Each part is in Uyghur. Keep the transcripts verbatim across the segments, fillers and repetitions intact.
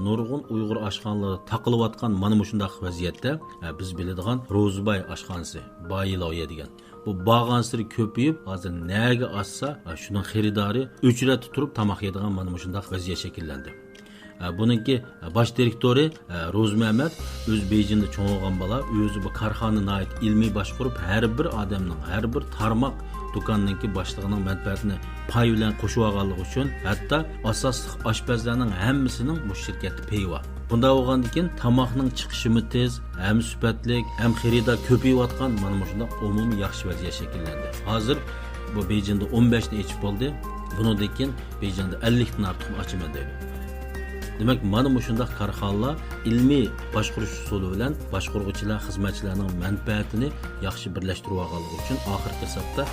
نۇرغۇن ئۇيغۇر ئاشخانىلىرىدا تاقىلىۋاتقان مانا مۇشۇنداق ۋەزىيەتتە، ئە، بىز بىلىدىغان روزىباي ئاشخانىسى، بايىلاۋيە دېگەن، بۇ بارغانسېرى كۆپىيىپ، ھازىر نەگە ئاچسا، ئە، شۇنىڭ خېرىدارى ئۆچرەتتە تۇرۇپ تاماق يەيدىغان مانا مۇشۇنداق ۋەزىيەت شەكىللەندى. ئە، بۇنىڭكى، ئە، باش دىرېكتورى، ئە، روزى مەمەت ئۆزى بېيجىڭدا چوڭ بولغان بالا، ئۆزى بۇ كارخانا ناھايىتى ئىلمىي باشقۇرۇپ، ھەر بىر ئادەمنىڭ، ھەر بىر تارماق دۇكاننىڭكى باشلىقىنىڭ مەنپەئەتىنى پاي بىلەن قوشۇۋالغانلىقى ئۈچۈن، ھەتتا ئاساسلىق ئاشپەزلەرنىڭ ھەممىسىنىڭ مۇشۇ شىركەتتە پېيى بار. بۇنداق بولغاندىكىن، تاماقنىڭ چىقىشىمۇ تېز، ھەم سۈپەتلىك، ھەم خېرىدار كۆپىيىۋاتقان مانا مۇشۇنداق ئومۇمىي ياخشى ۋەزىيەت شەكىللەندى. ھازىر بۇ بېيجىڭدا ئون بەشتىن ئېچىپ بولدى. بۇنىڭدىن كېيىن بېيجىڭدا ئەللىكتىن ئارتۇقمۇ ئاچىمەن دەيدۇ. دېمەك، مانا مۇشۇنداق كارخانىلار ئىلمىي باشقۇرۇش ئۇسۇلى بىلەن باشقۇرغۇچىلار، خىزمەتچىلەرنىڭ مەنپەئەتىنى ياخشى بىرلەشتۈرۈۋالغانلىقى ئۈچۈن، ئاخىرقى ھېسابتا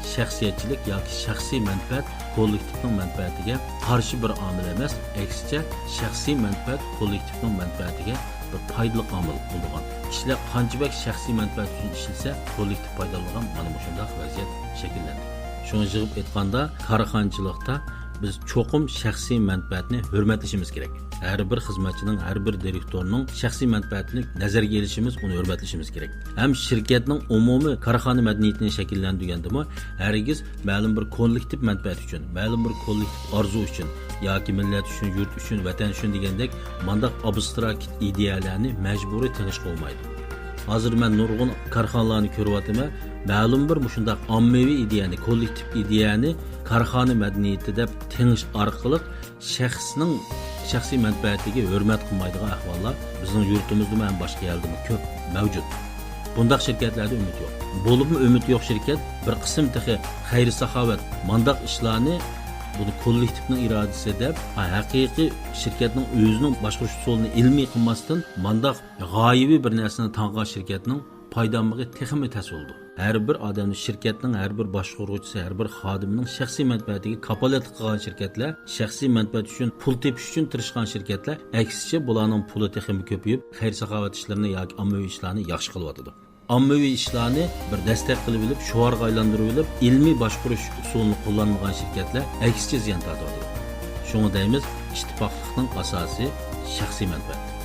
شەخسىيەتچىلىك ياكى شەخسىي مەنپەئەت كوللېكتىپنىڭ مەنپەئەتىگە قارشى بىر ئامىل ئەمەس، ئەكسىچە، شەخسىي مەنپەئەت كوللېكتىپنىڭ مەنپەئەتىگە بىر پايدىلىق ئامىل بولىدىغان. كىشىلەر قانچە بەك شەخسىي مەنپەئەت ئۈچۈن ئىشلىسە، كوللېكتىپ پايدىلىنىدىغان مانا مۇشۇنداق ۋەزىيەت شەكىللەندى. شۇڭا يىغىپ ئېيتقاندا، كارخانىچىلىقتا بىز چوقۇم شەخسىي مەنپەئەتنى ھۆرمەتلىشىمىز كېرەك. ھەر بىر خىزمەتچىنىڭ، ھەر بىر دىرېكتورنىڭ شەخسىي مەنپەئەتىنى نەزەرگە ئېلىشىمىز، ئۇنى ھۆرمەتلىشىمىز كېرەك. ھەم شىركەتنىڭ ئومۇمىي كارخانا مەدەنىيىتىنى شەكىللەندۈرگەندىمۇ ھەرگىز مەلۇم بىر كوللېكتىپ مەنپەئەت ئۈچۈن، مەلۇم بىر كوللېكتىپ ئارزۇ ئۈچۈن ياكى مىللەت ئۈچۈن، يۇرت ئۈچۈن، ۋەتەن ئۈچۈن دېگەندەك مانداق ئابستراكت ئىدىيەلەرنى مەجبۇرىي تېڭىشقا بولمايدۇ. ھازىر مەن نۇرغۇن كارخانىلارنى كۆرۈۋاتىمەن، مەلۇم بىر مۇشۇنداق ئاممىۋى ئىدىيەنى، كوللېكتىپ ئىدىيەنى كارخانا مەدەنىيىتى دەپ تېڭىش ئارقىلىق شەخسنىڭ شەخسىي مەنپەئەتىگە ھۆرمەت قىلمايدىغان ئەھۋاللار بىزنىڭ يۇرتىمىزدىمۇ ھەم باشقا يەردىمۇ كۆپ مەۋجۇت. بۇنداق شىركەتلەردە ئۈمىد يوق. بولۇپمۇ ئۈمىد يوق شىركەت بىر قىسىم تېخى خەير-ساخاۋەت، مانداق ئىشلارنى بۇنى كوللېكتىپنىڭ ئىرادىسى دەپ، ھەقىقىي شىركەتنىڭ ئۆزىنىڭ باشقۇرۇش ئۇسۇلىنى ئىلمىي قىلماستىن، مانداق غايىۋى بىر نەرسىنى تاڭغان شىركەتنىڭ پايدالانمىقى تېخىمۇ تەس بولىدۇ. ھەر بىر ئادەمنىڭ، شىركەتنىڭ ھەر بىر باشقۇرغۇچىسى، ھەر بىر خادىمىنىڭ شەخسىي مەنپەئەتىگە كاپالەتلىك قىلغان شىركەتلەر، شەخسىي مەنپەئەت ئۈچۈن پۇل تېپىش ئۈچۈن تىرىشقان شىركەتلەر، ئەكسىچە، بۇلارنىڭ پۇلى تېخىمۇ كۆپىيىپ، خەير-ساخاۋەت ئىشلىرىنى ياكى ئاممىۋى ئىشلارنى ياخشى قىلىۋاتىدۇ. ئاممىۋى ئىشلارنى بىر دەستەك قىلىۋېلىپ، شوئارغا ئايلاندۇرۇۋېلىپ، ئىلمىي باشقۇرۇش ئۇسۇلىنى قوللانمىغان شىركەتلەر ئەكسىچە زىيان تارتىۋاتىدۇ. شۇڭا دەيمىز، ئىتتىپاقلىقنىڭ ئاساسى شەخسىي مەنپەئەت.